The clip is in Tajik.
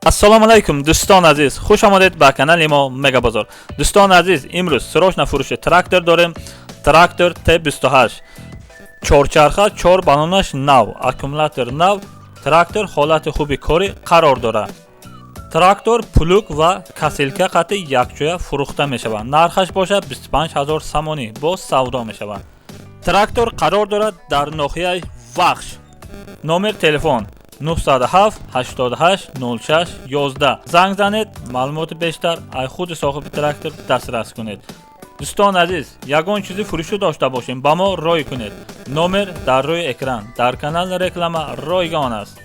Ассалому алайкум, дӯстон азиз, хуш омадед ба канали мо Мегабозор. Дӯстон азиз, имрӯз срочно фурӯши трактор дорем. Трактор Т28, чорчарха, чор баллонаш нав, аккумулятор нав. Трактор ҳолати хуби корӣ қарор дорад. Трактор плуг ва косилка қати якҷоя фурӯхта мешавад. Нархаш бошад 25 ҳазор сомонӣ, боз савдо мешавад. Трактор қарор дорад дар ноҳияи Вахш. Номер телефон 907 88 06 11. Занг занед, маълумоти бештар ай худи соҳиби трактор дастрас кунед. Дӯстон азиз, ягон чизи фурӯшӣ дошта бошем, ба мо рой кунед. Номер дар рӯи экран, дар канал реклама ройгон аст.